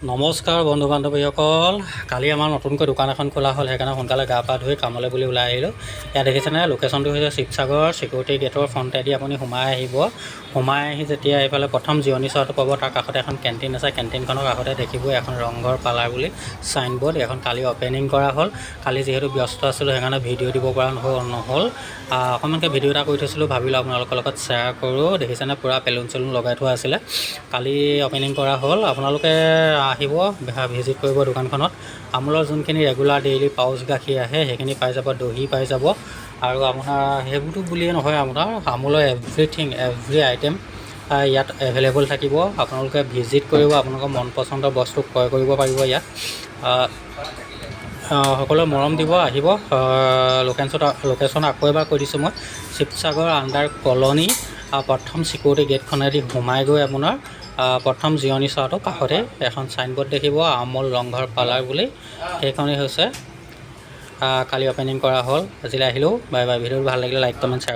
নমস্কাৰ বন্ধু বান্ধৱীসকল। কালি আমাৰ নতুনকৈ দোকান এখন খোলা হ'ল, সেইকাৰণে সোনকালে গা পা ধুই কামলৈ বুলি ওলাই আহিলোঁ। ইয়াত দেখিছেনে, লোকেশ্যনটো হৈছে শিৱসাগৰ চিকিউৰিটি গেটৰ ফ্ৰণ্টেদি আপুনি সোমাই আহিব। সোমাই আহি যেতিয়া এইফালে প্ৰথম জিৰণি চ'ৰাটো পাব, তাৰ কাষতে এখন কেণ্টিন আছে। কেণ্টিনখনৰ কাষতে দেখিব এখন ৰংঘৰ পাৰ্লাৰ বুলি চাইনবৰ্ড। এখন কালি অ'পেনিং কৰা হ'ল। কালি যিহেতু ব্যস্ত আছিলোঁ, সেইকাৰণে ভিডিঅ' দিব পৰা নহ'ল। অকণমানকৈ ভিডিঅ' এটা কৰি থৈছিলোঁ, ভাবিলোঁ আপোনালোকৰ লগত শ্বেয়াৰ কৰোঁ। দেখিছেনে, পূৰা বেলুন চেলুন লগাই থোৱা আছিলে। কালি অ'পেনিং কৰা হ'ল। আপোনালোকে আহিব, ভিজিট কৰিব দোকানখনত। আমুলৰ যোনখিনি ৰেগুলাৰ ডেইলি পাউচ গাখীৰ আহে, সেইখিনি পাই যাব, দহি পাই যাব। আৰু আপোনাৰ সেইবোৰতো বুলিয়ে নহয়, আপোনাৰ আমুলৰ এভৰিথিং, এভৰি আইটেম ইয়াত এভেইলেবল থাকিব। আপোনালোকে ভিজিট কৰিব, আপোনালোকৰ মন পচন্দৰ বস্তু ক্ৰয় কৰিব পাৰিব ইয়াত। সকলোৱে মৰম দিব, আহিব। লোকেশ্যন আকৌ এবাৰ কৈ দিছোঁ মই, শিৱসাগৰ আণ্ডাৰ কলনী, প্ৰথম চিকিউৰিটি গেটখনেদি সোমাই গৈ আপোনাৰ প্ৰথম জিৰণি চ'ৰাটো কাষতে এখন চাইনবৰ্ড দেখিব, আমুল ৰংঘৰ পাৰ্লাৰ বুলি। সেইখনেই হৈছে। কালি অ'পেনিং কৰা হ'ল। আজিলৈ আহিলোঁ, বাই বাই। ভিডিঅ'টো ভাল লাগিলে লাইক, কমেণ্ট, শ্বেয়াৰ।